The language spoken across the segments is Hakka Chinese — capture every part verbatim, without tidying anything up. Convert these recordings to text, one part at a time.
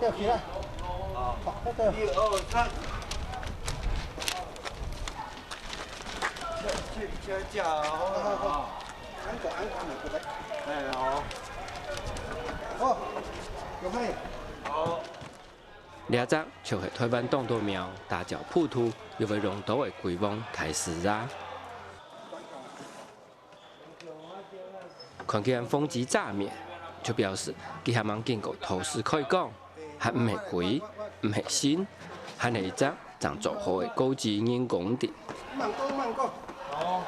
吊起来。好，再吊。一二三。吊，吊，吊，吊，好，好，好。安个，安个，安个，来。哎，好。好，有没有？好。這隻就係臺灣當多廟打醮普渡，又會用到个鬼王大士爺。 看佢還封仔遮面，就表示佢還吂經過道士開光，還毋係鬼，毋係神，還係一隻正做好个高級人工个。慢講，慢講。哦。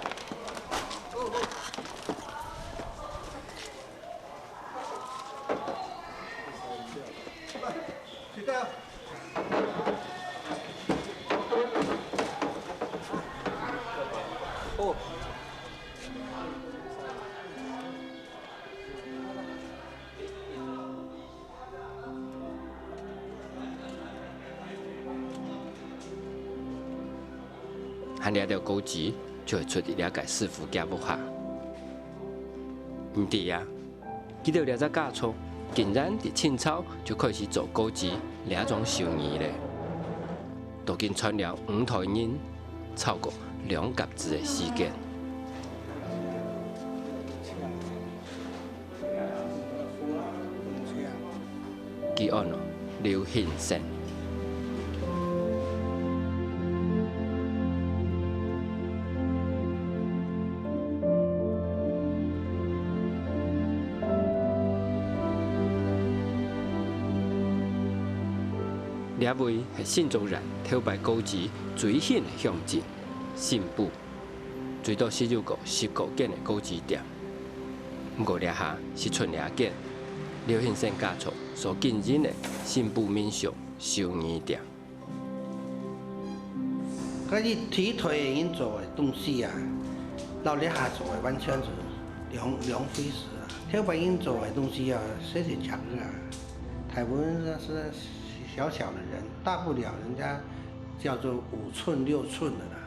去掉。哦。 還這兜高級就係出自這個師傅厥屋下。毋知啊， 佢兜這隻家族竟然在清朝就開始做高級這種手藝了，都經傳了五代人，超過兩甲子个時間。佢安到劉興盛。 這位係新竹人頭擺高級最興个鄉鎮，新埔。 最多係有過十過間个高級店。毋過這下係賰這間，劉興盛家族所經營个新埔民俗手藝店。該係第一代人做个東西啊，摎這下做个完全係兩，兩回事啊。頭擺人做个東西啊，細細隻个啊，大部分係小小的人，大不了人家叫做五寸六寸的啦。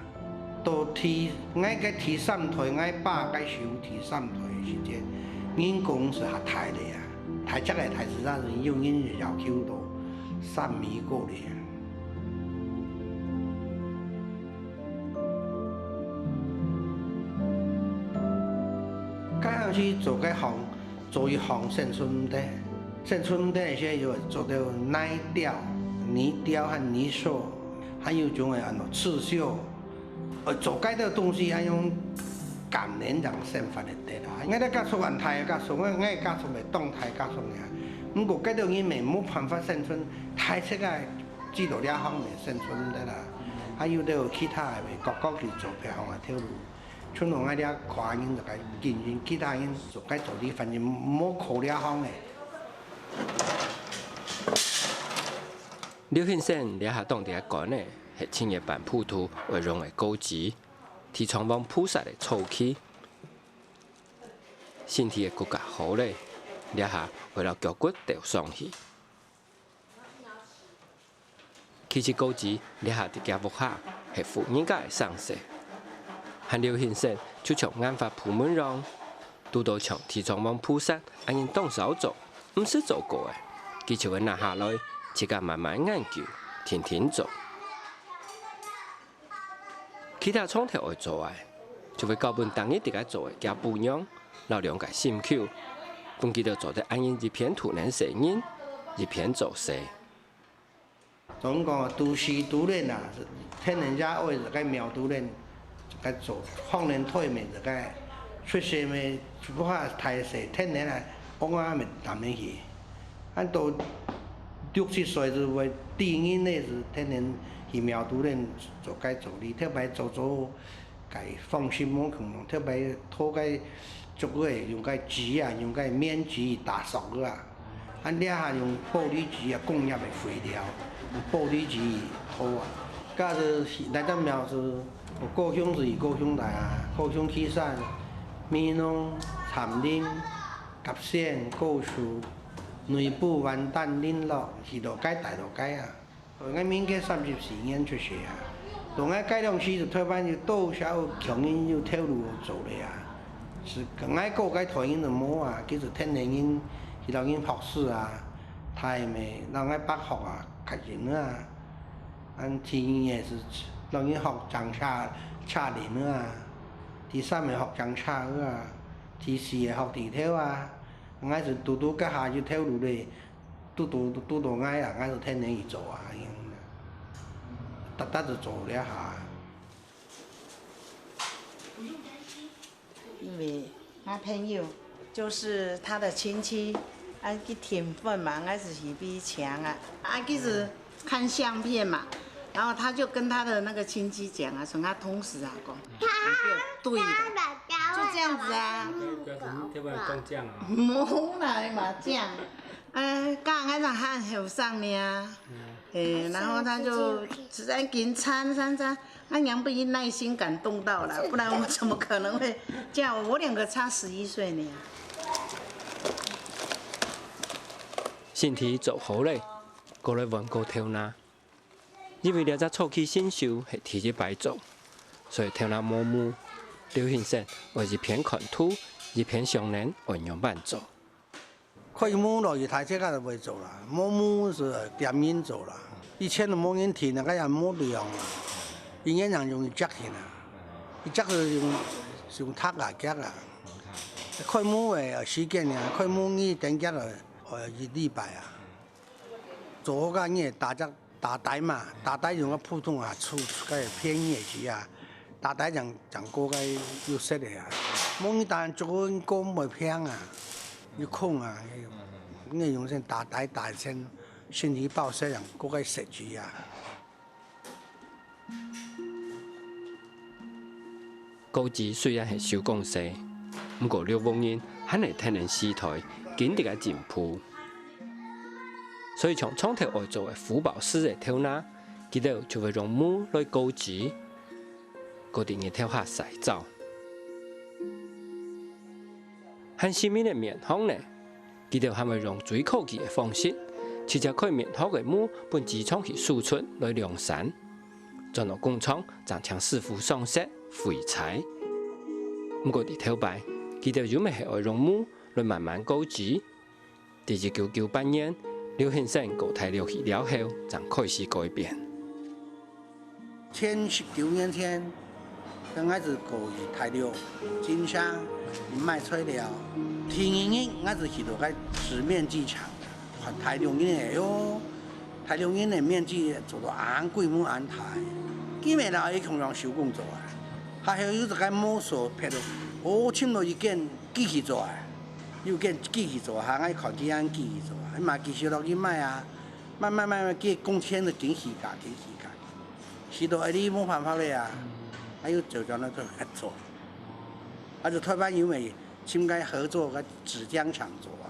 到第，𠊎个第三代，𠊎爸該時第三代个時節，人工係較大个啊，大隻个大自然係有人要求到三米高个啊。該下去做該行， 做一行生存毋得。生存毋得个時節，又做到泥雕、泥雕和泥塑，還有種个安到刺繡。呃，做該兜東西，還用艱難正生活會得啦。𠊎兜家族恁大个家族，𠊎，𠊎个家族係當大家族个啊。毋過該兜人乜無辦法生存，大隻个只落這行乜生存毋得啦。還有兜其他个，各，各去做別行个頭路。 像𠊎這寡人就該經營，其他人就該做哩，反正無靠這行个。劉興盛這下當在該管个係清朝辦普渡會用个高枝，地藏王菩薩个草枝。身體个骨架好咧，這下會摎腳骨鬥上去。 其實高枝這下在厥屋下係婦人家个生事，還劉興盛就像眼花布門樣，堵到像地藏王菩薩恁樣當少做，毋識做過个，佢就會拿下來，自家慢慢研究，定定做。其他長透愛做个，就會交分當日在該做个厥餔娘，摎兩個心臼，分佢兜做得恁樣一片渡等細人，一片做事。總講都市都練啊，天然社會就該苗都練，就該做，放練退面就該出世咩，不怕大細，天然啊，往啊咪談得去。啊，到六七歲就會，第一年呢是天然去苗都練做該做，你特別做做 該放心無可能，特別拖該竹仔，用該紙啊，用該棉紙打索啊。啊，這下用玻璃紙啊，工業个廢料，用玻璃紙好啊。假使來到苗栗，高雄是高雄來啊，高雄旗山、美濃、杉林、甲仙、高樹、內埔、萬丹、麟洛，去到該大到該啊。 𠊎民國三十四年出世啊，到𠊎該量時就台灣有多少窮人有頭路做咧啊。係𠊎哥該代人就無啊，佢就天然人，去摎人博士啊，大咩摎𠊎伯學啊，客人啊。恁第二个係摎人學掌車，車輪啊，第三个學掌車啊，第四个學地頭啊。𠊎就拄拄該下有頭路咧， 都都都都都愛啊，愛是天天去做啊，恁樣，逐逐就做了下。因為我朋友就是他的親戚，啊，去添粉嘛，𠊎是去買請啊，啊，其實看相片嘛，然後他就跟他的那個親戚講啊，說他同事啊講，對的，就這樣子啊。表示你特別講這樣啊？無啦，嘛這樣。 呃，剛剛那场还很后生呢，哎，然后他就实在紧撐撐撐，那娘被耐心感动到了，不然我怎么可能会这样？我两个差十一岁呢。身體做好咧，過來換過頭那。因為這隻草器新手係第一擺做，所以頭那毛毛，劉先生愛一片看圖，一片想等愛仰般做。 開模落去大自家就會做啦，無模就店人做啦。以前就無人停啊，該也無量啊。以前人用一隻停啊，一隻就用用踢啊，夾啊。開模个時間啊，開模你等夾啊，呃，一禮拜啊。做好个你打隻 打底嘛，打底用个普通啊，粗，粗个便宜个紙啊，打底正正過个有色个啊。無你單做个過毋會平啊，有空啊，你用先打底打先，先去報色正過个色紙啊。 高枝雖然係手工細，毋過六屋人還係跈等時代緊直个進步。所以像長透愛做个福寶石个頭那，佢兜就會用模來高枝，過佇日頭下曬燥。 還細面个面項呢，佢兜還會用最科技个方式，直接開面殼个模分紙張去輸出來量產。轉到工廠，正請師傅上色、回裁。毋過佇頭擺，佢兜又乜係愛用模來慢慢高枝。佇一九九八年，劉先生過大陸去了後，正開始改變。 前十九年前，𠊎就過去大陸經商，賣材料。第二日，𠊎就去到該紙面機廠，看大陸人个喲，大陸人个面機做到恁規模恁大，佢乜摎佢共樣手工做啊。還有有一個模所別到，哦，差毋多一間機器做啊，有間機器做，還愛看佢恁機器做啊，嘛繼續落去賣啊，賣賣賣賣，佢工錢就緊起價，緊起價。 時到哎，你無辦法了啊，啊又走轉來做，啊就台灣因為尋个合作个紙漿廠做啊，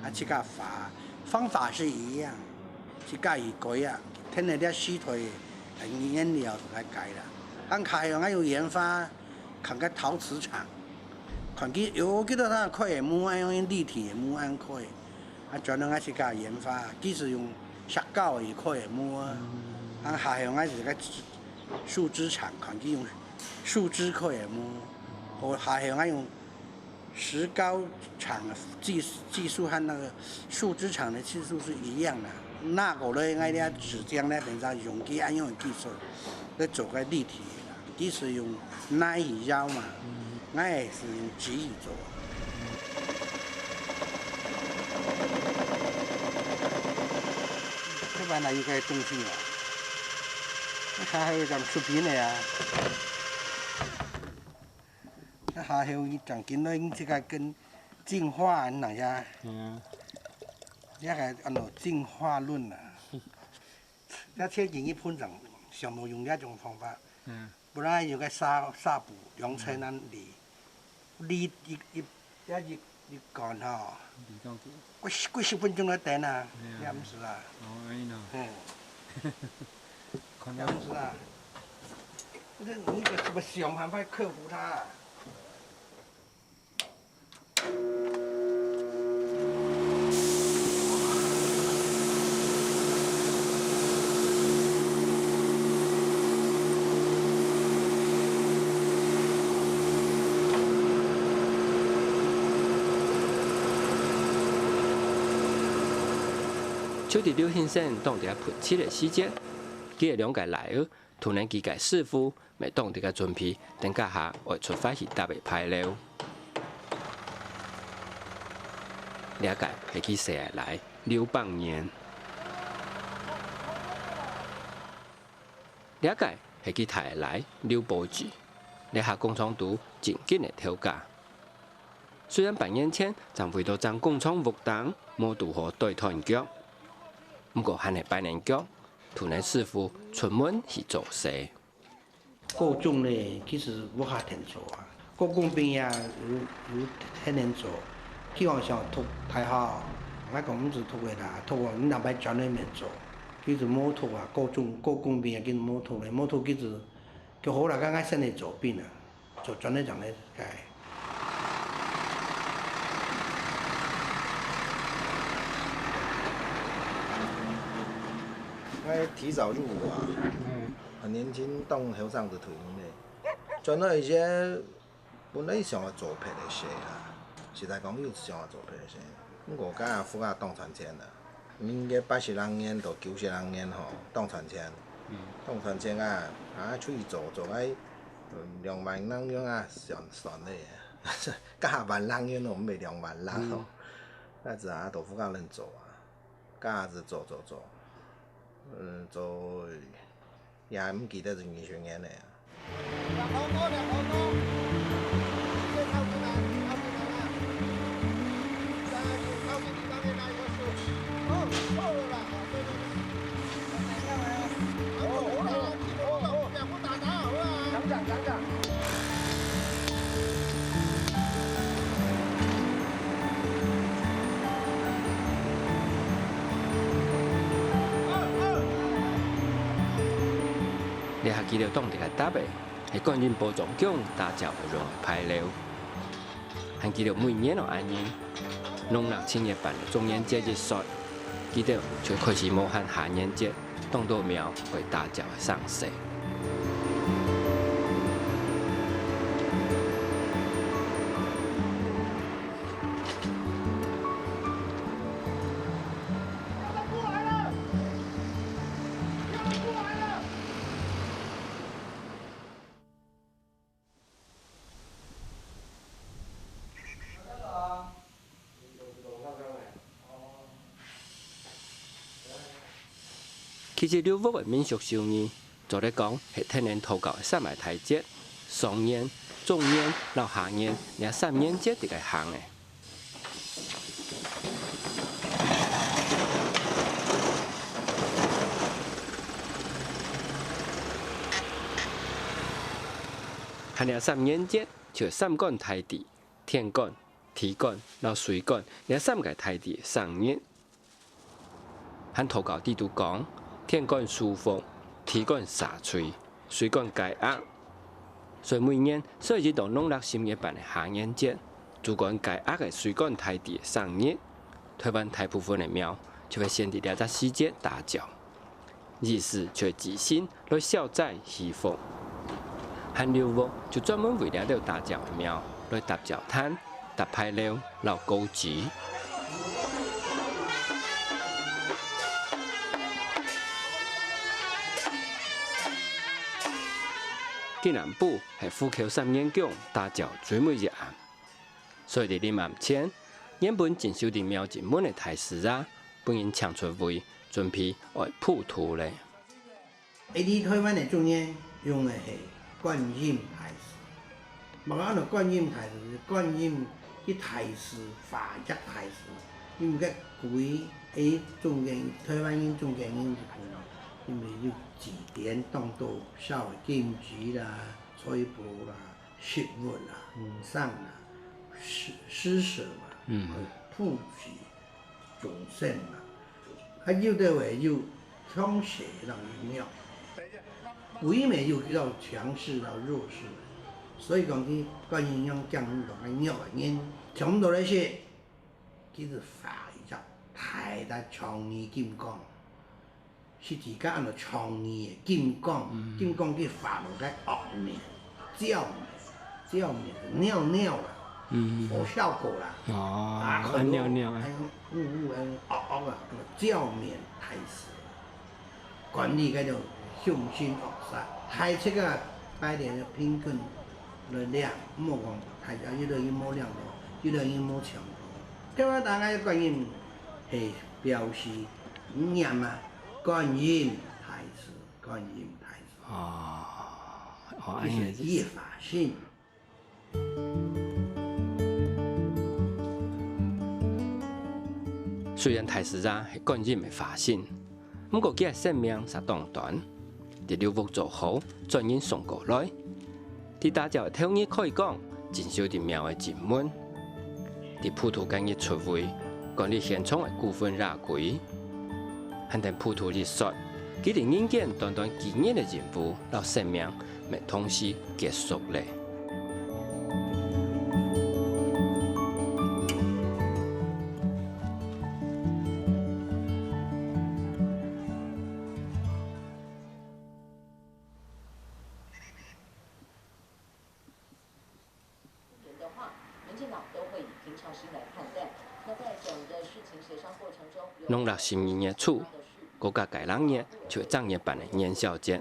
啊自家發，方法是一樣，自家去改啊，天然个時代个原料就來改啦。啊較後還有研發，看个陶瓷廠，看佢有幾多大塊个模，愛用立體个模恁開。 啊轉到𠊎自家研發，佢係用石膏个開个模啊，啊下後𠊎自家樹枝廠，看佢用樹枝開个模，哦下後𠊎用石膏廠个技技術和那個樹枝廠个技術是一樣的。拿過來𠊎這紙漿呢，變成用佢恁樣个技術來做个立體个啦。 佢係用泥去窯嘛，𠊎係用紙去做。本來有个東西啊，該下後正出名个啊，該下後正見到這个跟進化恁樣呀，嗯。這个安到進化論啊，這前幾日本上想到用這種方法。嗯。 本來有个紗，紗布，兩層恁離，離一，一，一，一，一管吼，離當久。幾十，幾十分鐘來等啊，係啊。也毋使啊。哦，恁樣哦。嗯。看到也毋使啊。這你怎麼想辦法克服它啊？ 就在劉先生當在噴漆个時節，佢个兩个倈仔，同等幾个師傅 乜當在該準備，等下下愛出發去搭个牌樓。這个係佢細倈劉邦年。這个係佢大倈劉保志，這下工廠肚正經个頭家。雖然半年前正為著爭工廠屋頂，無堵好對斷腳，毋過還係擺等腳，同等師傅出門去做事。 各種呢，其實無下天做啊。各工兵也有，有天天做。基本上讀大學，𠊎講毋係讀个啦，讀啊，你兩擺轉來面做。其實無讀啊，各種，各工兵也其實無讀咧，無讀其實，就好啦，剛剛先來做兵啊，做轉來轉來个。 𠊎提早入伍啊，嗯。很年輕，當後生就退伍咧。轉來以前，本來想愛做別个事啊，實在講又想愛做別个事。毋過該屋下當賺錢啊，民國八十零年到九十零年吼，當賺錢。嗯。當賺錢啊，啊，出去做，做个，嗯，兩萬零銀啊，算，算咧。該萬零銀咯，毋係兩萬啦吼。嗯。該時啊，到屋下人做啊。 該下就做做做，嗯，做也毋記得係幾十年咧。這下佢兜當在該搭个，係管理寶藏宮打醮个牌樓。還記得每年哦恁樣，農曆七月半个中元節一煞，佢兜就開始無閒下元節， 當多廟會打醮个聲勢。其實劉屋个民俗手藝，做得講係跈等道教个三个大節，上元、中元摎下元這三元節在該行个。 還有三元節，就係三官大帝，天官、地官摎水官這三个大帝个生日。 還道教制度講，天官賜福，地官赦罪，水官解厄。所以每年十一月到農曆十月半个下元節，主管解厄个水官大帝个生日，臺灣大部分个廟就會選在這隻時節打醮，意思就係祭神來消災祈福。還劉屋就專門為這兜打醮个廟來搭醮攤、 搭牌樓摎果子。今暗晡係虎口三元宮打醮最尾一暗，所以在臨暗前，原本鎮守在廟前門个大士爺，分人請出位，準備愛普渡咧。 𠊎在臺灣个中間用个係觀音大士。麼个安到觀音大士？觀音个大士，化解大士，因為个鬼，誒，中間，臺灣人中間人一群，因為有祭典當多燒个金紙啦、菜脯啦、食物啦、魚生啦、施，施捨嘛，嗯。普濟 眾生嘛。啊，有个話有強勢摎有弱，鬼乜有摎強勢摎弱勢，所以講佢觀音娘降落來弱个人，強到來說，佢就化一隻大大仗義金剛。 十字架安到仗義个金剛，嗯。金剛佢化落个惡面、照面、照面，尿尿啦，嗯。無效果啦。哦，啊，看到按尿尿啊。還有烏烏个惡惡啊，照面大士，管理該種兇心惡煞，害自家拜年个平均來量，莫講大家有个人無量到，有个人無強到。該我大家个觀音係表示念啊， 觀音大士，觀音大士。哦，哦，恁樣。這係佢个化身。雖然大士爺係觀音个化身，毋過佢个生命嗄當短，在六福做好，轉運送過來， 在打醮个頭日可以講，盡少在廟个進門。在普渡該日出位，管理現場个孤魂野鬼，還等普渡一煞，佢在人間短短幾日个任務摎生命，乜同時結束咧。 的话，民进党都会以平常心来看待。那在整个事情协商过程中，有農曆十二月初，國家該兩日就係正月半个元宵節，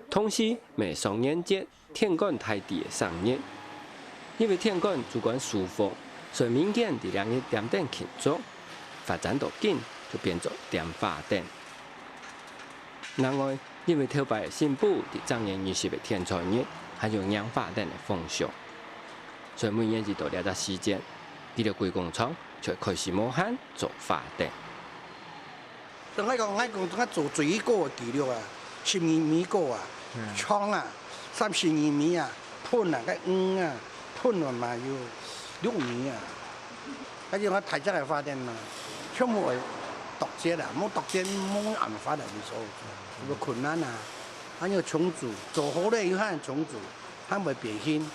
同時乜係上元節天干大帝个生日。因為天干主管書房，所以民間在這日點燈慶祝，發展到今就變做點花燈。另外， 因為頭擺个新婦在正月二十个天穿日，還有拈花燈个風俗，所以每年一到這隻時節，佢兜鬼工廠就會開始無閒做花燈。對𠊎講，𠊎講，𠊎做最高个紀錄啊，十二米高啊，嗯。長啊，三十二米啊， 盆啊，該圓啊，盆啊嘛有六米啊。該種啊大隻个花燈嘛，全部愛度節啊，無度節無恁花燈做，有困難啊。還有重組，做好咧又還重組，還會變形。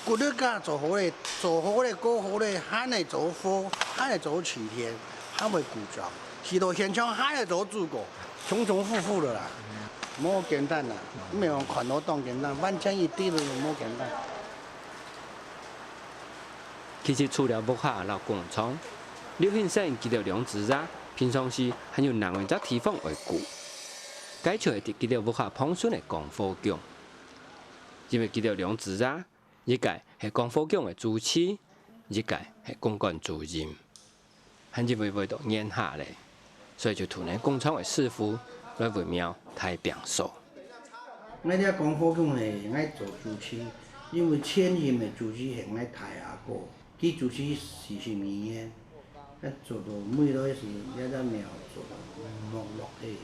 骨碌架做好咧，做好咧，過好咧，還會做火，還會做晴天，還會故障。 去到現場還係做主角，重重複複个啦，無簡單啦，毋係講看到當簡單，完全一點都無簡單。其實除了屋下摎工廠，劉興盛佢兜兩子爺平常時還有另外一隻地方愛顧，該就係在佢兜屋下旁脣个光火宮。因為佢兜兩子爺，一個係光火宮个主持，一個係公館主任。 還因為會到年下咧，所以就渡等工廠个師傅來為廟大拚掃。𠊎這光火宮係𠊎做主持，因為前任个主持係𠊎大阿哥，佢主持四十二年，啊做到尾來時，這隻廟做到沒落去。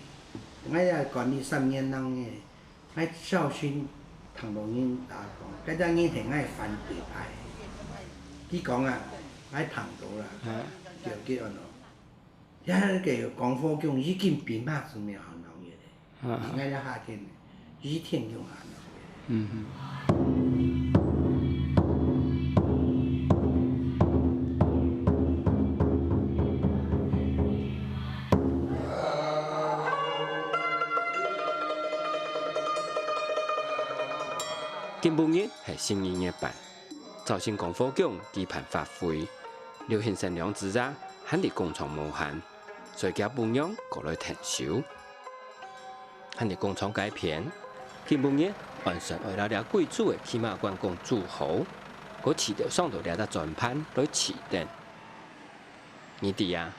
𠊎也管理三年零个， 𠊎小心聽到人打講，該隻人係𠊎反對派。佢講啊，𠊎聽到啦，嗯。就佢安到，遐个光火宮已經變忒係廟下人个咧，嗯。𠊎這下間已天宮下人个咧。嗯哼。 今晡日係十二月半，朝晨光火宮舉辦法會，劉興盛兩子爺還在工廠無閒，所以厥餔娘過來𢯭手。 還在工廠該片，今晡日安順愛摎這貴重个騎馬關公煮好，過飼兜上到這隻轉盤來飼等。你知啊，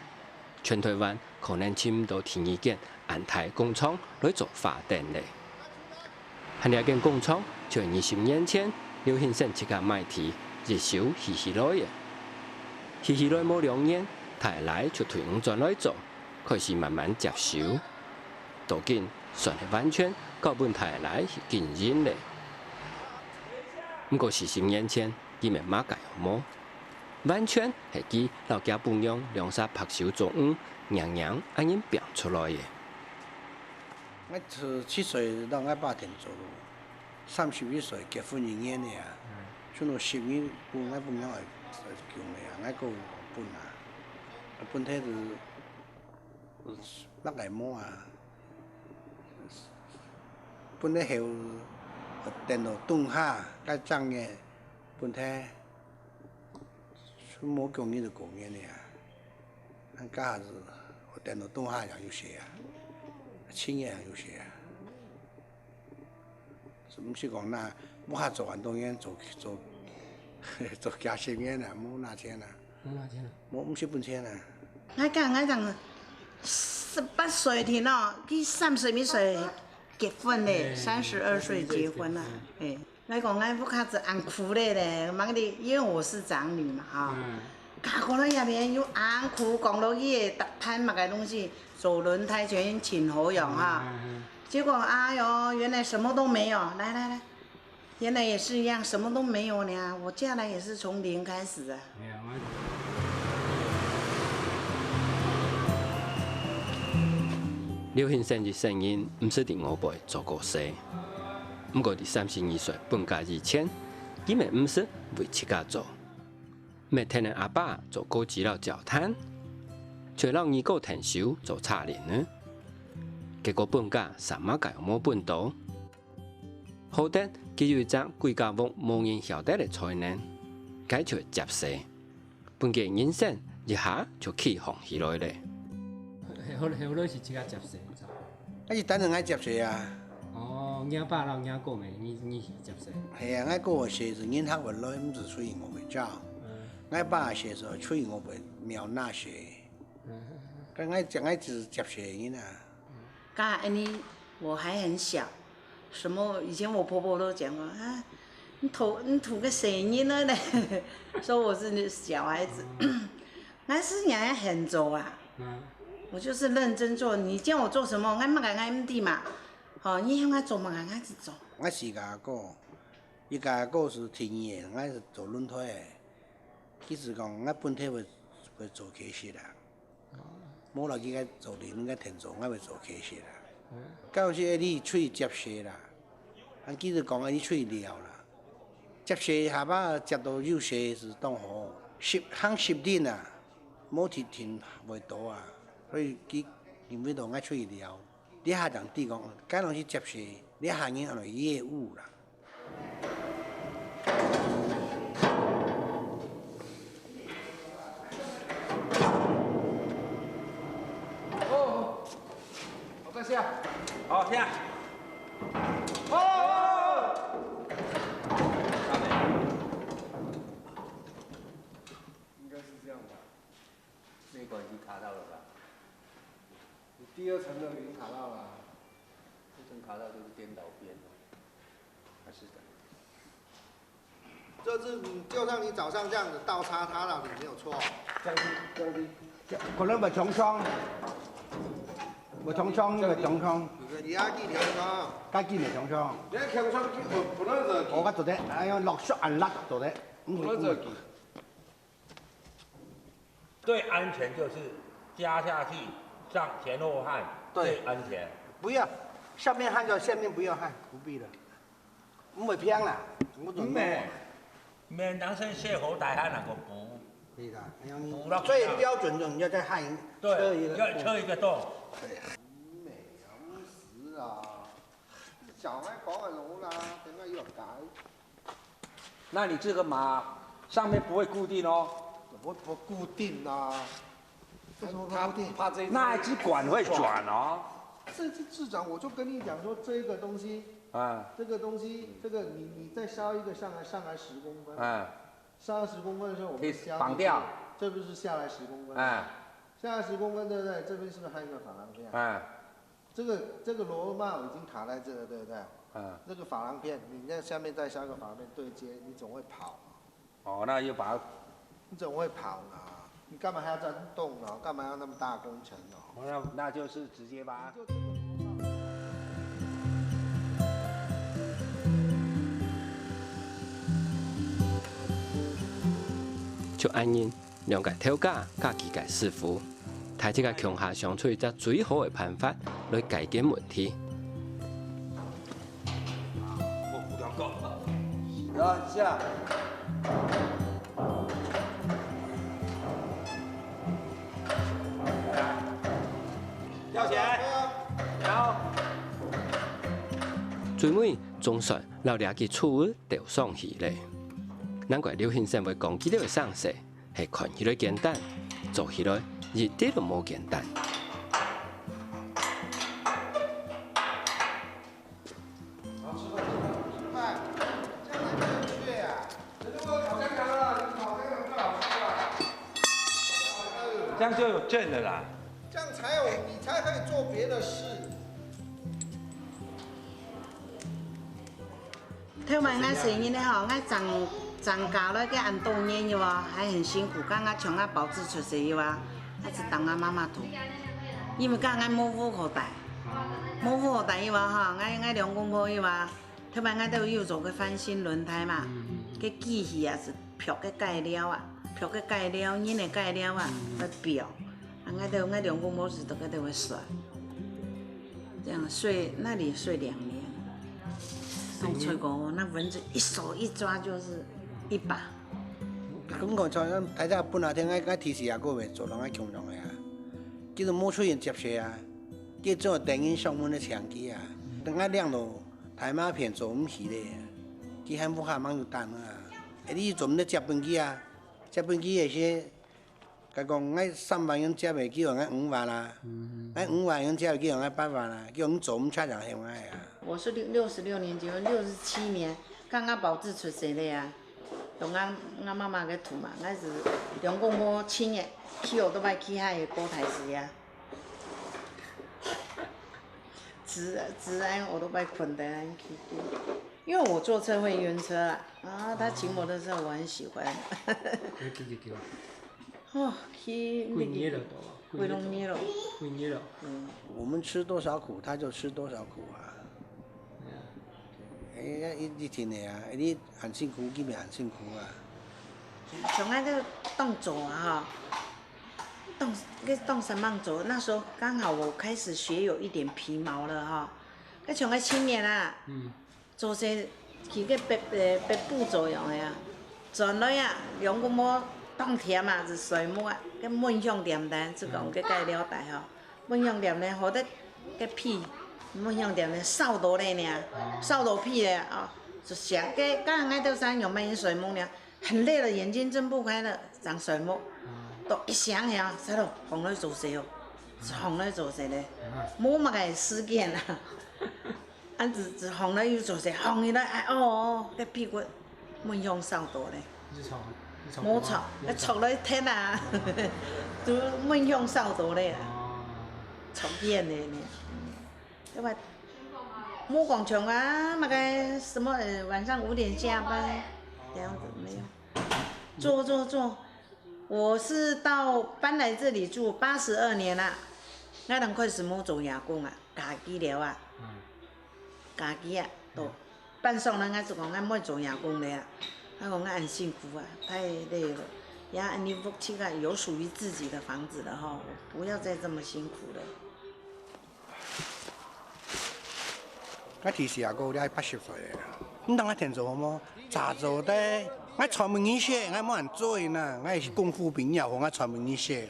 全臺灣可能尋毋到第二間恁大工廠來做花燈咧。還這間工廠就係二十年前劉興生自家買地，一手起起來个。起起來無兩年，大倈就退伍轉來做，開始慢慢接手。到今算係完全交分大倈去經營咧。毋過四十年前，佢乜麼个也無，完全係佢摎厥餔娘兩儕白手做魚，硬硬恁樣拚出來个。𠊎十七歲摎𠊎爸定做，三十一歲結婚一年个啊，就拿十年分𠊎餔娘來供个啊，𠊎哥分啊，分忒就落來無啊，分忒後等到冬下，該正月分忒。 就無供人就供人个啊。恁該下子，𠊎等到冬下也有歇啊，七月也有歇啊。毋係講那屋下做恁多年，做做做幾十年啊，無拿錢啊，無拿錢啊。無，毋係分錢啊。𠊎講，𠊎講，十八歲定哦，佢三十一歲結婚咧，哎，三十二歲結婚啊，哎。 來講，𠊎屋下子恁苦咧咧，麼个哩，因為我是長女嘛，哈。嗯。嫁過來這片又恁苦，講到佢个搭伴麼个東西，做輪胎全請好用哈。嗯，嗯，嗯。結果，哎喲，原來什麼都沒有。來，來，來，原來也是一樣，什麼都沒有呢。我嫁來也是從零開始啊。沒有，我劉興生一生人毋識在外背做過事，毋過在三十二歲分家以前，佢乜毋識為自家做，乜跈等阿爸做果子摎焦炭，就摎二哥𢯭手做茶鄰呢。結果分家啥麼个也無分到。 好得佢有一隻歸家屋無人曉得个才能，該就係接事，分佢人生一下就起航起來咧。後後來是自家接事，你知道嗎？啊，是單純愛接事啊。哦，若爸摎若哥咩，你你接事。係啊，𠊎哥个事係人客會來，毋係出去外背走。嗯。𠊎爸个事係出去外背廟那事。嗯。該𠊎接𠊎就接事个人啊。該恁呢，我還很小， 什麼？以前我婆婆都講過啊，你討你討个細人仔咧，說我是小孩子。但是你還很走啊，嗯。我就是認真做，你叫我做什麼，𠊎麼个𠊎毋知嘛。吼，你喊𠊎做麼个，𠊎就做。𠊎四个阿哥，一个阿哥係第二个，𠊎係做輪胎个。佢係講𠊎本體會會做技師啦。 無啦，佢个做人个天做，𠊎會做客事啦。到時你出去接事啦，啊，佢就講你出去尞啦。接事下把接到有事係當好，十行十輪啊，無停停會到啊，所以佢認為到𠊎出去尞。這下正知講，該攏係接事，這下人安到業務啦。 哦，好，再下。好，下。哦！应该是这样吧？那一关已经卡到了吧？你第二层的已经卡到了啊。这层卡到就是颠倒边了。还是的。 这是，嗯，就像你早上这样子倒插它了，你没有错。这样子，这样子，可能会冲撞，会冲撞，会冲撞，你要记得啊。该记得冲撞。你要冲撞，不，不能惹急。我个做得，哎呀，落雪很辣做得，嗯，不能惹急。 最安全就是加下去，上前后换，对。最安全。不要，上面换掉，下面不要换，不必了。毋会偏啦，我准备。毋免，免人先卸货台，还能够补。可以的，哎呀，你补了最标准的，你要再换一个，对，车一个，要车一个洞。对。美啊，不死啊！小孩搞个龙啦，等下又要改。 那你这个马上面不会固定哦。怎么不固定啊？为什么不固定？他怕这一只那一只管会转哦。这只智障，我就跟你讲说，这个东西，啊，这个东西，这个你你再削一个上来，上来十公分，啊，上来十公分的时候，我们可以绑掉，这不是下来十公分？啊，下十公分，对不对？这边是不是还有一个珐琅片？啊，这个这个螺帽已经卡在这了，对不对？啊，那个珐琅片，你在下面再下个珐琅片对接，你总会跑。哦，那又把它，你总会跑呢，你干嘛还要这样动呢？干嘛要那么大工程呢？哦，那那就是直接把它。就安尼，两个头家加几个师傅，大家个共下想出一只最好个办法来解决问题。我不要告。然后下。吊起来，然后。最尾总算摎这个错误兜上去咧。难怪刘先生会讲佢兜个生事， 係看起來簡單，做起來一點都無簡單。这样就有劲了啦。这样才有，你才可以做别的事。 頭擺𠊎細人仔吼，𠊎正正嫁來个恁多年有無，還很辛苦，剛剛像𠊎寶智出世有無，還係當𠊎媽媽渡。因為剛剛無屋好戴，無屋好戴有無吼，𠊎𠊎兩公婆有無，頭擺𠊎都有做个翻新輪胎嘛，个機器啊係pluck个介料啊，pluck个介料，人个介料啊，來表。 啊，𠊎兜𠊎兩公婆係都該兜會睡，這樣睡那裡睡兩年，當吹過，那蚊子一手一抓就是一把。咁講，像大家本來天，𠊎𠊎提示阿哥會做人愛共樣个啊，叫做無出現接觸啊，叫做等於上門个搶機啊，等𠊎領到大麻片做毋起咧，佢還無下網有單啊，哎，你做毋得接本機啊，接本機个些。 佢講，𠊎三萬元接个，佢講𠊎五萬啦；𠊎五萬元接个，佢講𠊎八萬啦；佢講你做毋出就喊𠊎啊。我是六六十六年结婚，六十七年，刚刚寶智出世个啊，同俺俺媽媽个渡嘛，𠊎是兩公婆七月騎奧多拜騎下个高台時啊，直直按奧多拜困等按騎，因為我坐車會暈車啊，啊，他騎摩托車我很喜歡。你幾幾久？ 哦，去幾日了都啊？幾日了？幾日了？嗯。我們吃多少苦，他就吃多少苦啊。哎呀，一一定个啊，你恁辛苦，佢也恁辛苦啊。像𠊎个當早啊，吼，當个當三幫做，那時候剛好我開始學有一點皮毛了哈。該像𠊎青年啊，嗯。 做事去个北呃北部做樣个啊，轉來啊，兩公婆當悿啊，就睡目啊，个蚊香恬恬，就講个該了解吼，蚊香恬恬，好得个被，蚊香恬恬，掃到咧呢，掃到被咧啊，就想个，剛剛𠊎兜三樣慢慢睡目呢，很累了，眼睛睜不開了，正睡目，到一醒起啊，啥咯，䟘來做事哦，䟘來做事咧，無麼个時間啊。 恁仔仔䟘來又做事，䟘起來，哎哦，該被骨蚊香掃到咧。你著，你著無著，該著來忒啊，都蚊香掃到咧啦，哦。著見个呢。對吧？無講像啊，麼个什麼呃晚上五點下班，這樣子沒有。做做做，我是到搬來這裡住八十二年啦，𠊎正開始無做夜工啊，家己了啊。嗯。 家己啊，都半晌人家就講𠊎莫做夜工了啊。𠊎講𠊎恁辛苦啊，太累了，也恁呢屋企啊有屬於自己的房子了吼，我不要再這麼辛苦了。𠊎提示阿哥，你八十歲了，你當𠊎天做好無？早做得，𠊎傳分你學，𠊎無恁做人啊，𠊎係功夫兵也好，𠊎傳分你學。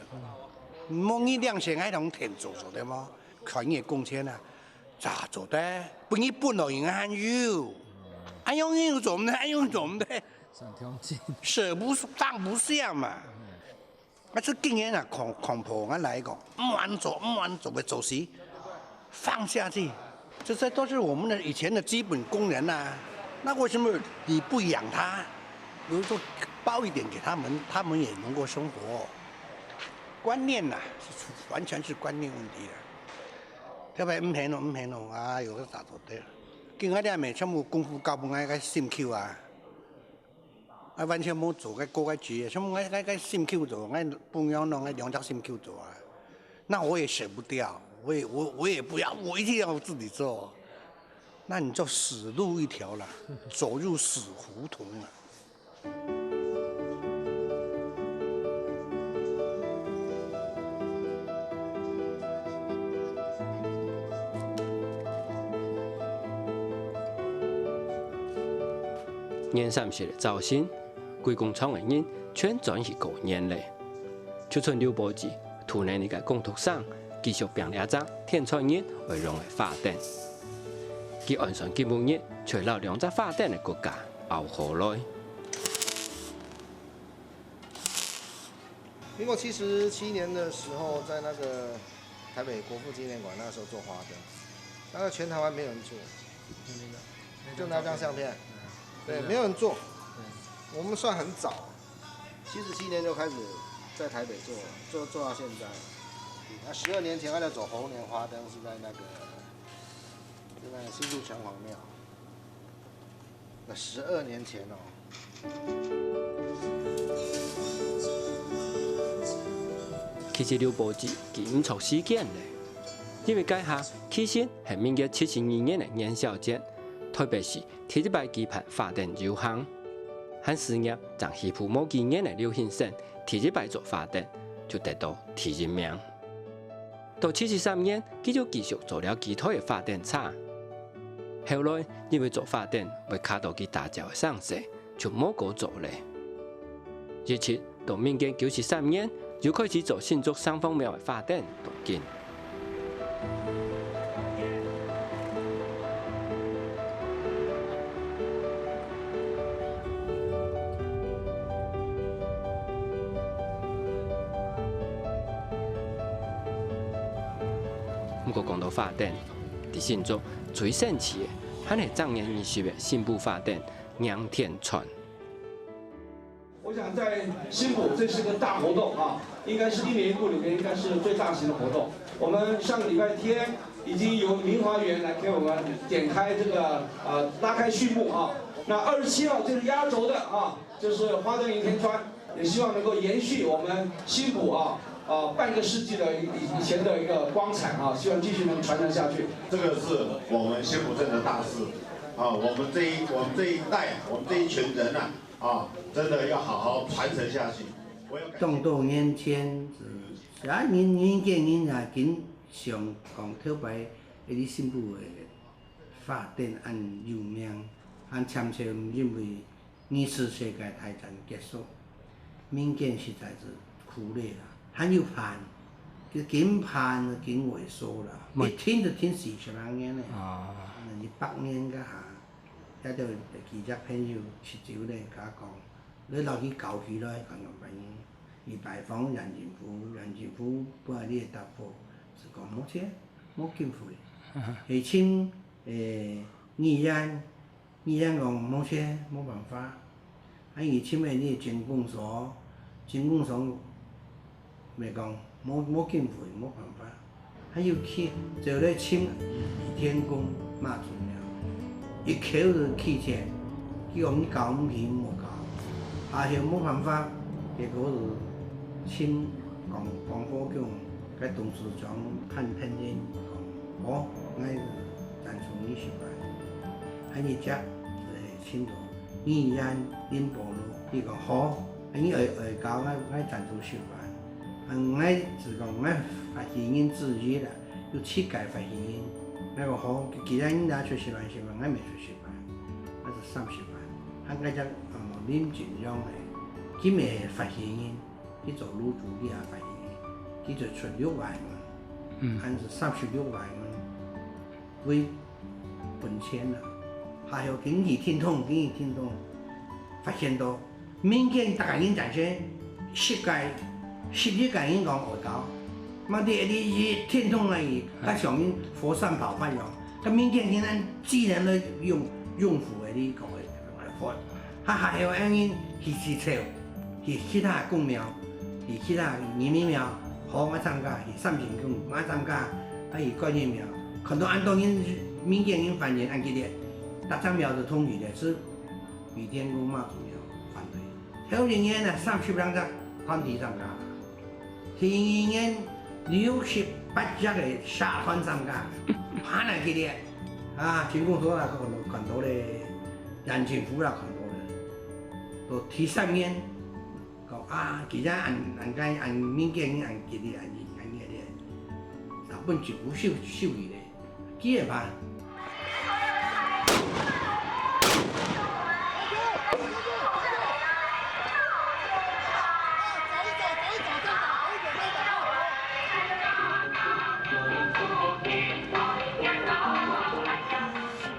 無你兩歲，𠊎當天做做得無？看你个工錢啊， 早做得，分你本來應該還有。哎喲，你又做毋得，哎喲，做毋得。上天真。捨不放不下嘛。那這經驗啊，恐恐怕，俺來講，毋敢做，毋敢做，會做死，放下去。這些都是我們的以前的基本功能啊。那為什麼你不養它？比如說包一點給他們，他們也能夠生活。觀念啦，是完全是觀念問題啦。特別毋肯哦，毋肯哦，啊，有个啥做得？今仔日也全部功夫交分𠊎个心臼啊，啊，完全無做个過个節，全部𠊎𠊎个心臼做，𠊎分樣弄个兩隻心臼做啊。那我也捨不掉，我也我我也不要，我一定要自己做。那你就死路一條了，走入死胡同了。 年三十个朝晨，歸工廠个人全轉去過年咧。就賸劉寶志，渡等一个工讀生，繼續拚這隻天穿日愛用个花燈。佢按算今晡日就摎兩隻花燈个骨架拗好來。 民國七十七年的時候，在那個台北國父紀念館，那時候做花燈，那個全台灣沒有人做，就那張相片，對，沒有人做。我們算很早，七十七年就開始在台北做了，做做到現在。那十二年前，他在做猴年花燈，是在那個，是那個新竹城隍廟。 該十二年前哦。其實劉寶志佢毋著時間咧，因為該下其實係民國七十二年个元宵節，台北市第一擺舉辦花燈遊行，還事業正起步無幾年个劉興盛第一擺做花燈，就得到第一名。 到七十三年，佢就繼續做了幾代个花燈車。後來，因為做花燈會卡到佢打醮个生事，就無過做咧。一直到民國九十三年，又開始做新竹城隍廟个花燈鍍金。 毋過講到花燈，在新竹最神奇个，還係正月二十个新埔花燈迎天穿。 我想在新埔，這是個大活動啊，應該是一年一度裡面應該是最大型的活動。我們上個禮拜天已經由明華園來給我們點開這個，呃，拉開序幕啊。那二十七號就是壓軸的啊，就是花燈迎天穿，也希望能夠延續我們新埔啊，呃，半個世紀的以以前的一個光彩啊，希望繼續能傳承下去。這個是我們新埔鎮的大事啊，我們這一我們這一代，我們這一群人啊， 啊，真的要好好傳承下去。我要感謝當多年前是，啊，人，人見人也緊想講頭擺，這个新埔个花燈恁有名，恁搶手，因為二次世界大戰結束，民間實在是苦咧啦，還有盼，佢緊盼緊萎縮啦，一停就停四十零年咧，啊，一百年該下。 這兜幾隻朋友食酒咧，佮講，你摎佢搞起來，講樣般呢。佢拜訪楊金虎，楊金虎分佢个答覆，係講無錢，無經費。係尋，誒，議員，議員講無錢，無辦法。 啊，佢尋个呢，鎮公所，鎮公所，乜講，無，無經費，無辦法。還有去，走來尋天公媽祖廟，一口就拒絕，佢講你搞毋起，莫搞。啊，又無辦法，結果就尋講，講好講，該董事長看天天講，哦，𠊎贊助你十萬，還有隻，誒，尋到 議員林寶路，佢講好，你愛，愛交𠊎，𠊎贊助十萬。啊，𠊎就講𠊎發起人之一啦，有七屆發起人。𠊎講好，既然你拿出十萬，十萬，𠊎乜出十萬，𠊎就三十萬。啊，𠊎隻，呃，林俊陽个，佢乜係發起人，佢做路主，佢也發起人，佢就出六萬銀，嗯。還係三十六萬銀。 為本錢啊，還有經濟聽眾，經濟聽眾發現到，民間大家人贊成，十屆，十一屆人講愛搞，嘛，第一聽眾而已，較像人火山爆發樣，佢民間竟然自然來用，用戶个呢講个，佢還有人去，去抽，去其他公廟，去其他人民廟，好，𠊎參加，去三星宮，𠊎參加，啊，去觀音廟，看到恁多人，民間人反應恁激烈，逐隻廟都統一个，只莆田宮媽祖廟反對。頭一年呢，三十零隻團體參加，第二年六十八隻个社團參加，還恁激烈，啊，鎮公所也看到，看到咧，縣政府也看到咧，到第三年， 講啊，其實恁，恁个，恁民間恁激烈，恁，恁熱烈，日本政府收，收佢咧，佢會怕。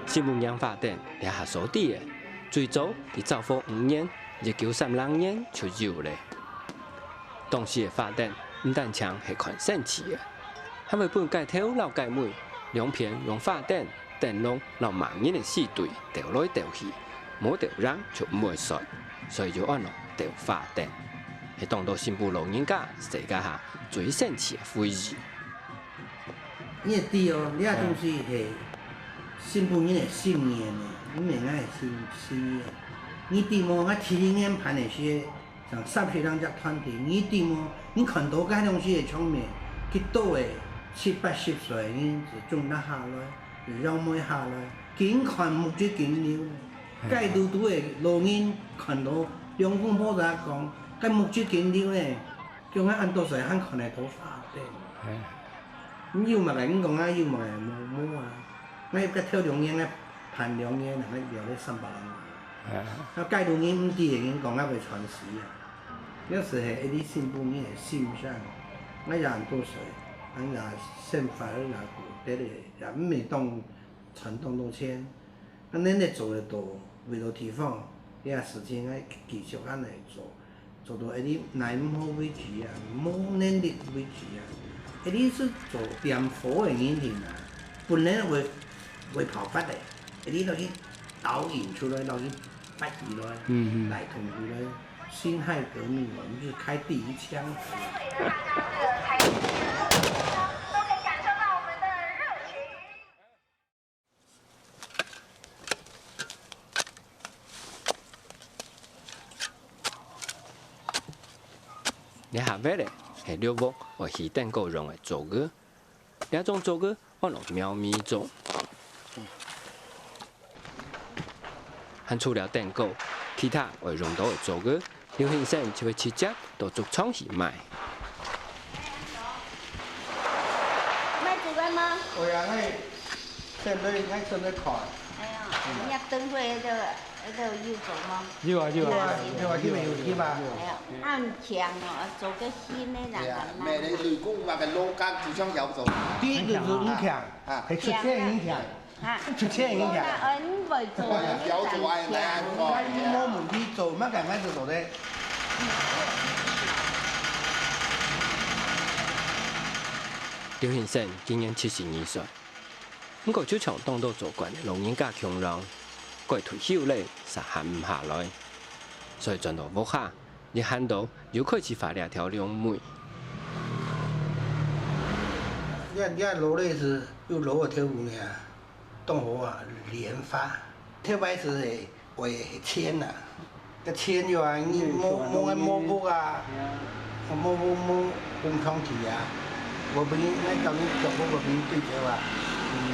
新武營花燈這下所知个，最早佇昭和五年，一九三零年就有咧。 當時个花燈毋單淨係看生趣个，還會分街頭摎街尾兩片用花燈、燈籠摎盲人个四隊鬥來鬥去，無鬥贏就毋會煞，所以就安到鬥花燈，係當多新埔老人家細个下最生趣个回憶。你會知哦，這東西係新埔人个信念呢，毋係𠊎个信，信念。你知無？𠊎第一年辦个時， 像三十零隻團體，你知無？你看到該種个場面，幾多个七八十歲个人就中了下來，就仰尾下來，緊看目汁緊流呢。該堵堵个老人看到，兩公婆在講，該目汁緊流呢，叫𠊎恁多歲還看得到花燈。你有麼个？你講啊，有麼个？無，無啊。𠊎該頭兩年，𠊎辦兩年，𠊎了了三百零萬。 啊，該路人毋知个人講啊會傳死啊。有時係一啲新埔人个心聲，𠊎也毋多歲，𠊎也生活也過得个，也毋係當賺當多錢。啊，恁呢做得到，為到地方，這事情𠊎繼續恁呢做，做到一啲耐毋好為止啊，無能力為止啊，一啲係做點火个人定啊，本來會，會跑法个，一啲落去 導引出來，然後去發起來，嗯嗯。帶動起來，辛亥革命，我們就開第一槍。這下尾咧，係六屋愛起燈篙用个竹仔。這種竹仔 安到貓咪竹。還除了燈篙，其他會用到个竹仔，劉興生就會直接到竹場去買。買竹仔嗎？會啊，𠊎先來，𠊎先來看。哎呀，你要等會那個，那個有竹嗎？有啊，有啊，有啊，有啊，有啊，有啊。哎呀，恁強哦，竹个心呢，人家買。對啊，買來雷公嘛，个老家就想要做。第一就是毋強。 啊，係出錢已經強。哈，出錢已經強。那恩會做，你想強。哎呀，無問題做，麼个麼个做得。劉興生今年七十二歲，毋過就像當多做官个老人家共樣，該退休咧，煞閒毋下來，所以轉到屋下， 一閒到又開始畫這條龍尾。你看，你看，老个係有老个條路呢，當好啊，蓮花。頭擺係會係錢啊，个錢有啊，你無，無，無屋啊，無，無，無，工廠去啊，無分你，你講你做工無分你對折啊，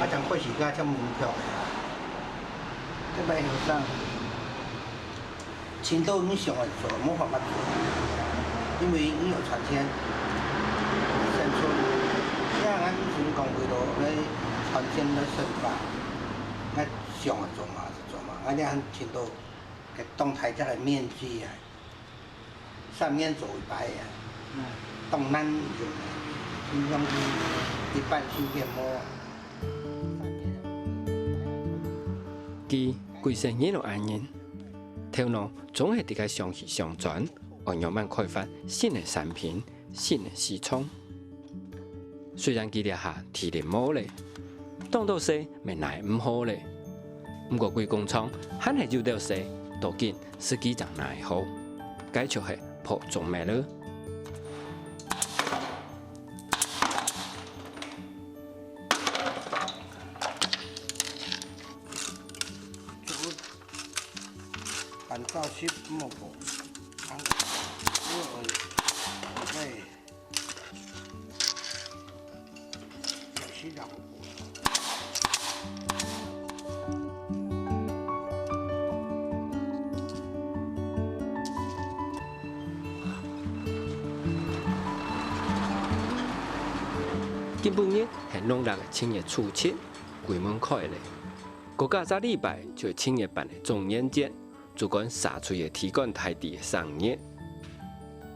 啊，像開始个像無票个啊，頭擺後生。 盡多你想愛做，無辦法做，因為你有賺錢，生存。這樣啊，你想講為了來賺錢來生活，𠊎想愛做嘛就做嘛，𠊎這樣盡多，當大隻个面積啊，三年做一擺啊，當難用啊，平常時一半手變無啊。佢歸生人都恁樣， 頭腦總係在該想去想轉，愛仰般開發新个產品、新个市場。雖然佢這下體力無咧，當多事乜耐毋好咧，毋過歸工廠還係有兜事，到今自家正耐好，該就係破竹篾了。到時莫講，因為對，也是老。今晡日係農曆个正月初七，鬼門開咧。過加隻禮拜就係正月半个中元節， 主管社區个地官大帝个生日。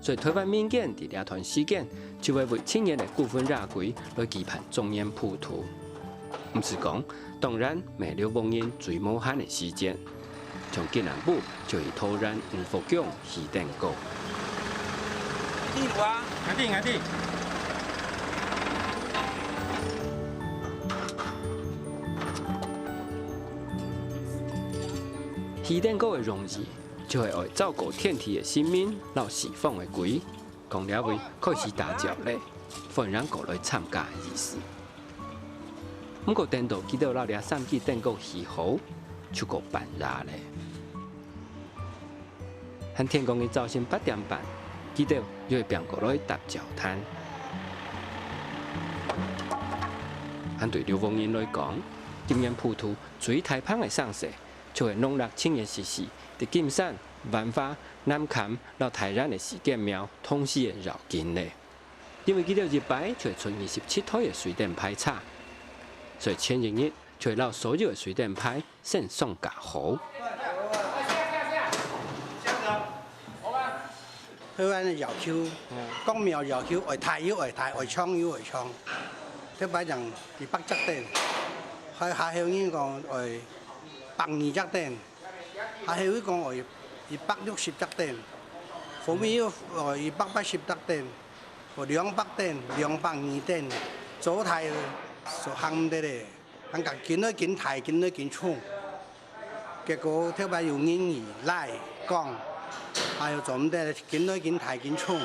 所以臺灣民間佇這段時間就會為正月个孤魂野鬼來舉辦中元普渡。毋使講，當然乜係劉翁人最無閒个時間，像今暗晡就去桃園五福宮起燈篙。一定有啊，一定一定。起燈篙个用意 就係愛昭告天地个神明摎四方个鬼，講這位開始打醮咧，歡迎過來參加个意思。毋過等到佢兜摎這三支燈篙起好，就過半夜咧。還天光日朝晨八點半，佢兜又會拚過來搭醮攤。還對劉翁人來講，今年普渡最大棚个生勢，就係農曆正月十四，佇金山、萬華、 南崁摎大園个四間廟同時个遶境咧。因為佢兜一擺就係出二十七台个水電排車，所以前一日就係摎所有个水電排先上架好。臺灣个要求，各廟要求愛大又愛大，愛長又愛長。頭擺講一百隻燈，還，還有人講愛百二隻燈。 還有講愛一百六十隻燈，後尾又愛一百八十隻燈，愛兩百燈、兩百二燈，做大就行毋得咧，還講緊來緊大，緊來緊重。結果頭擺有人來講，哎喲，做毋得，緊來緊大，緊重。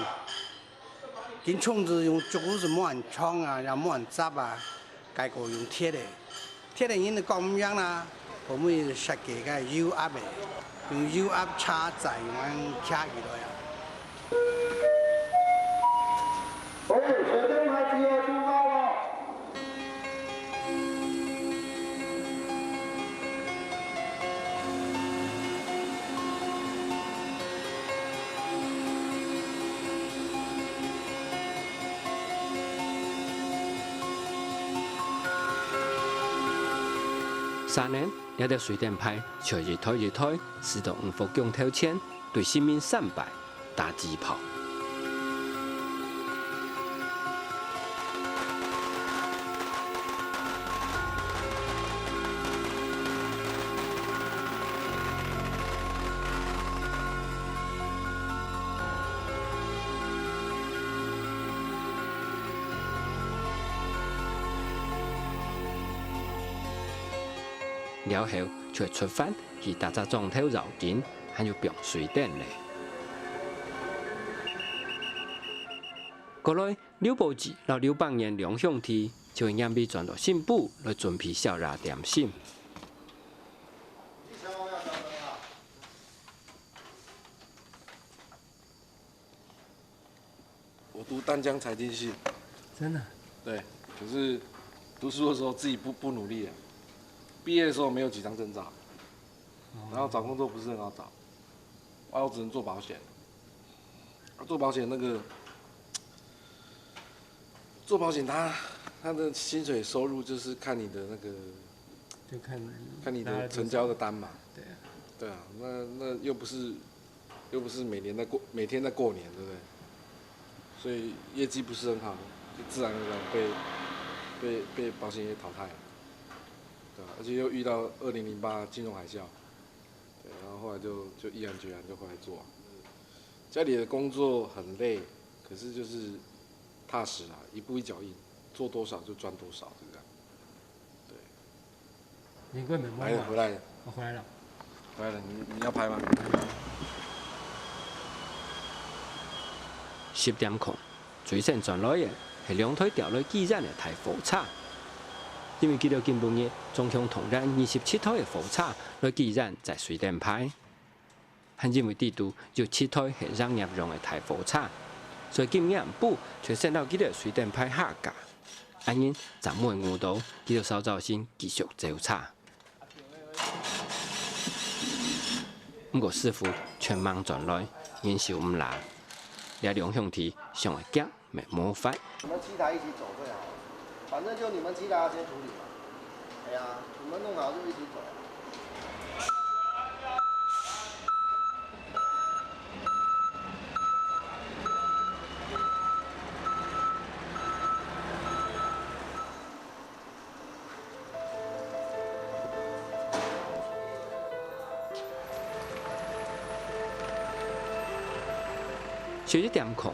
緊重就用竹仔就無恁長啊，也無恁雜啊，結果用鐵个。鐵个人就講毋贏啦，後尾設計个油壓个，用油壓車載用恁擎起來啊。 三年，這兜水電排就一台一台駛到五福宮頭前，對神明三拜， 打紙炮。了後就出發去逐隻莊頭遶境，還有放水燈咧。過來， 劉寶志摎劉邦彥兩兄弟就會黏尾轉到新埔來準備宵夜點心。我讀淡江財經系，真的？對，可是讀書的時候自己不，不努力啊，畢業的時候沒有幾張證照，然後找工作不是很好找，啊，我只能做保險。 做保險那個，做保險他，他的薪水收入就是看你的那個，就看看你的成交的單嘛。对啊。对啊，那，那又不是，又不是每年在过，每天在过年，对不对？所以业绩不是很好，就自然而然被，被，被保险业淘汰了。对啊，而且又遇到二零零八金融海啸，对，然后后来就，就毅然决然就回来做啊。家里的工作很累，可是就是踏实啦，一步一脚印，做多少就赚多少，就这样。对。你根本没来了，回来了。我回来了。回来了，你，你要拍吗？十点空，最先轉來个係兩台吊來機燃个大貨車，因為佢兜今晡日總共動員二十七台个貨車來機燃載水電排。還因為底肚有七台係營業用个大貨車，所以今年暗晡就先摎佢兜水電排下架。恁樣，昨晡个午到，佢兜韶早先繼續走車。毋過師傅全吂轉來，人手毋罅。這兩兄弟想愛遽 乜無法。你們七台一起走最好，反正就你們七台要先處理嘛。哎呀，你們弄好就一起走。十一點空，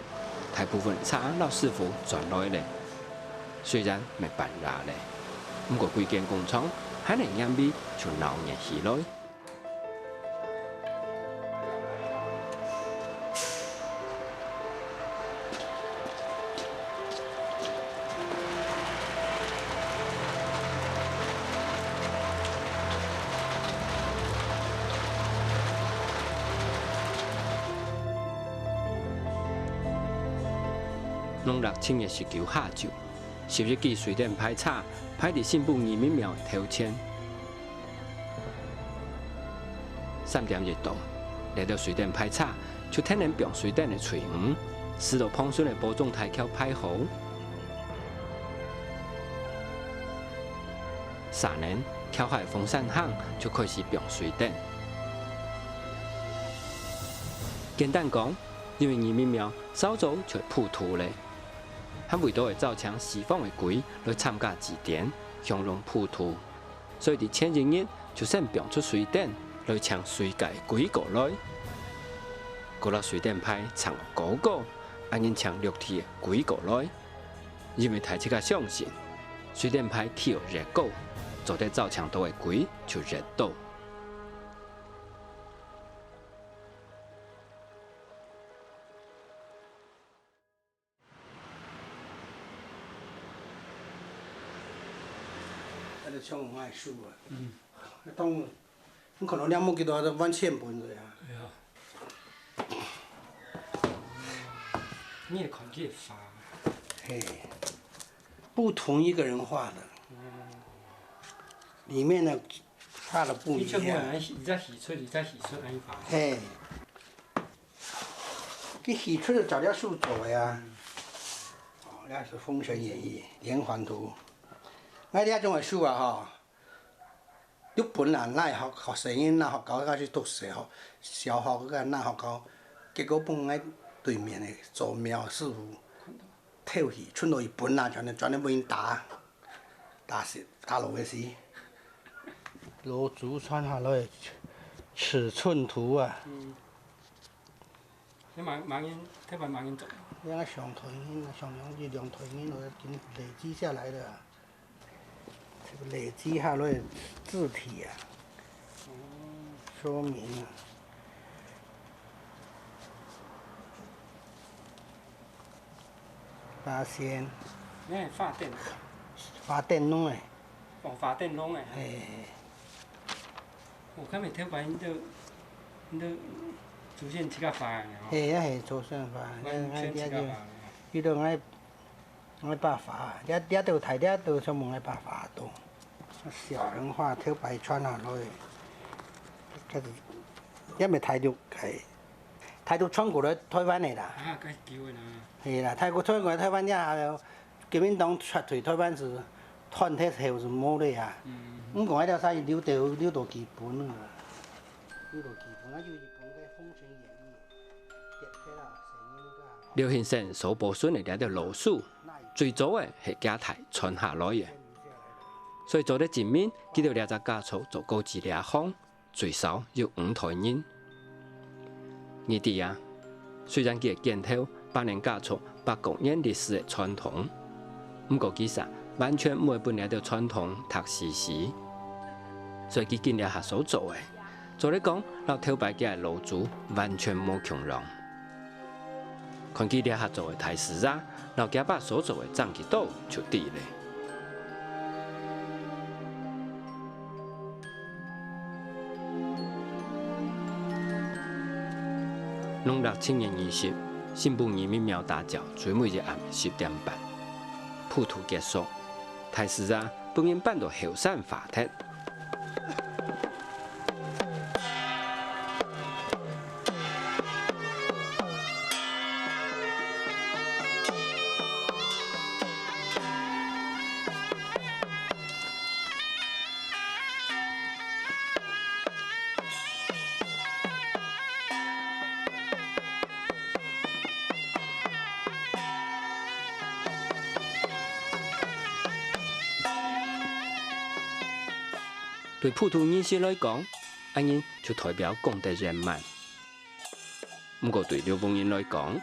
大部分車摎師傅轉來咧。雖然乜半夜咧，毋過歸間工廠還係暗晡就鬧熱起來。 農曆七月十九下晝，十一支水電排車排在新埔義民廟个頭前。 三點一到，這兜水電排車就跈等放水電个隊伍，駛到磅順个保中大橋排好。續等，橋下个風扇行就開始放水電。簡單講，因為義民廟韶早就係普渡咧，還為著愛招請四方个鬼來參加祭典，享用普渡。 所以在前一日就先放出水電來請水界个鬼過來。過了水電排撐高高，恁樣請六地个鬼過來。因為大自家相信，水電排企到越高，做得招請到个鬼就越多。 該就像𠊎个手啊。嗯。當，你看到兩目幾多都完全分了呀。哎呀。你也看這畫。嘿，不同一個人畫的。嗯。裡面的畫的不一樣。你全部人一隻起出，一隻起出，恁樣畫。嘿。 佢起出就照這手做个啊。哦，這係《封神演義》連環圖。𠊎這種个手啊吼，有本來𠊎學，學生囡仔學校開始讀小學，小學个那學校，結果分𠊎對面个做廟師傅偷去，伸到一本啊，全部，全部分人打。 打死，打落去死。老祖傳下來个尺寸圖啊。嗯。你吂，吂人，特別吂人做。這个上台人啊，上兩，一兩台人，我已經累積下來了啊。這個累積下來个字體啊。哦。說明啊。 八仙。你係花燈。花燈籠誒。哦，花燈籠誒。嘿。哦，今日頭擺你都，你都祖先自家畫个哦。嘿，也係祖先畫个。完全自家畫个。你都愛，愛把畫，這，這都大，這都全部愛把畫到。小人畫頭擺傳下來，開始，也毋係大陸个。 大陸傳過來台灣个啦。啊，較久个啦。係啦，大陸傳過來台灣了後，國民黨撤退台灣時，斷忒後就無了啊。嗯。毋過該條生意留到，留到基本啊，留到基本，啊，有一本个《封神演義》，傑克啦，神仙个。劉興生所保存个這條老書，最早个係厥太傳下來个，所以做得證明，佢兜這隻家族做古蹟這行， 最少有五代人。你知啊，雖然佢个肩頭扮演家族百過年歷史个傳統，毋過其實完全毋會分這兜傳統䌈死死。所以佢今這下所做个，做得講，摎頭擺厥个老祖完全無共樣。 看佢這下做个大師爺，摎厥爸所做个爭幾多就知咧。農曆七月二十，新埔義民廟打醮最尾一暗十點半，普渡結束，大士爺分人搬到後山花埕。 對普渡儀式來講，恁樣就代表功德圓滿。毋過對劉豐仁來講，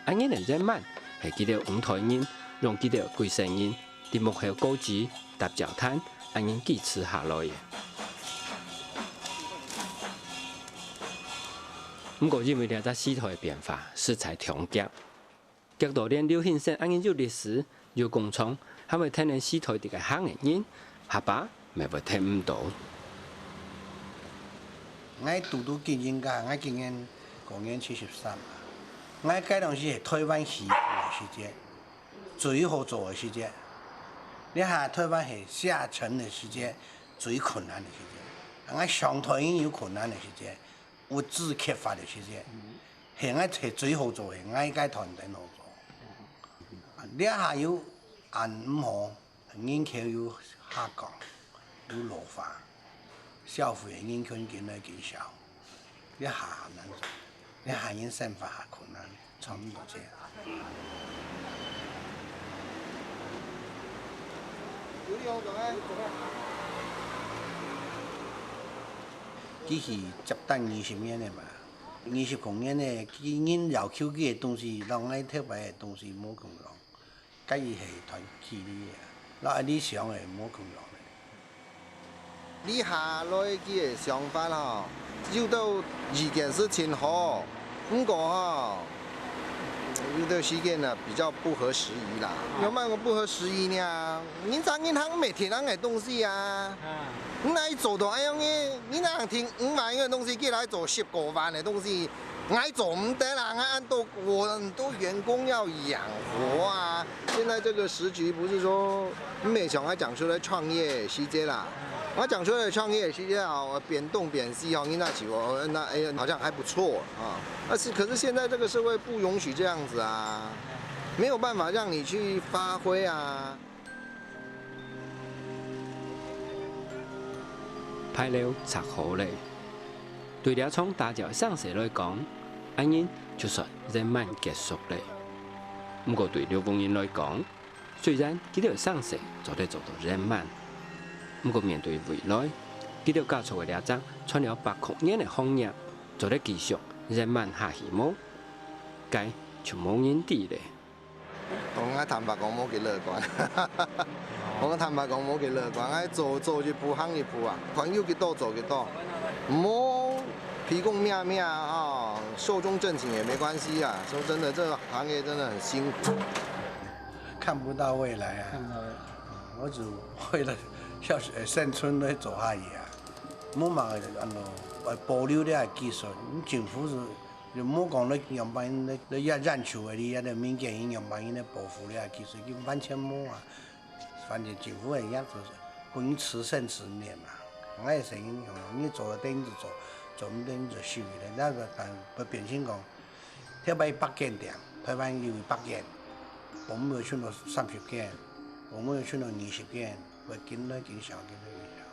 恁樣个圓滿係佢兜五代人讓佢兜歸生人 在木頭果子、搭醮攤，恁樣堅持下來个。毋過因為這隻時代个變化實在忒遽，遽到連流行性恁樣有歷史、有工廠，還會跈等時代在該行个人，下把乜會跈毋到。𠊎堵堵緊應該，𠊎今年高年七十三啊，𠊎該當時係台灣起步个時節。 最好做个時節，這下台灣係下沉个時節，最困難个時節。𠊎上台已經有困難个時節，物資缺乏个時節，係𠊎係最好做个，𠊎該團頂好做。這下又恁毋好，人口又下降，又老化，消費个人群緊來緊少。 這下還難做，這下人生活還困難，賺毋到錢。佢係接等二十年个嘛，二十公年个，佢人要求佢个東西，同𠊎頭擺个東西無共樣。 該佢係團契个，那你想个無共樣个。你下來佢个想法吼，有兜意見係真好，毋過吼，有兜時間呢比較不合時宜啦。有麼个不合時宜呢？人家銀行毋係提人个東西啊，你哪做到恁樣个？你哪提五萬个東西，佢來做十過萬个東西， 𠊎做毋得啦，𠊎恁多，我很多員工要養活啊。現在這個時局不是說每場還講出來創業時節啦，𠊎講出來創業時節啊，我變東變西哦，你那起我那哎呀，好像還不錯啊。但是可是現在這個社會不允許這樣子啊，沒有辦法讓你去發揮啊。 牌樓拆好咧。對這場打醮个生死來講，恁樣就算圓滿結束咧。毋過對劉豐仁來講，雖然佢兜个生死做得做到圓滿，毋過面對未來，佢兜家族个這隻傳了百空年个行業，做得繼續圓滿下去無？該就無人知咧。 哦，𠊎坦白講，無幾樂觀。𠊎坦白講，無幾樂觀。𠊎做做一步行一步啊，看有幾多做幾多。毋好皮講咩咩啊，吼，壽終正寢也沒關係啊。說真的，這個行業真的很辛苦。看不到未來啊。看不到未來。嗯，𠊎就為了要生存來做下去啊。無嘛，安到保留這個技術，政府係 你莫講你樣般你你也研究个，你也民間人樣般人咧保護你啊，其實佢完全無啊。反正政府个也就是分你自生自滅嘛。𠊎个聲音用，你做得等就做，做毋得就收起來。那个但不變成講，特別一百間店，台灣有一百間，我們有去到三十間，我們有去到二十間，會緊來緊少，緊來緊少。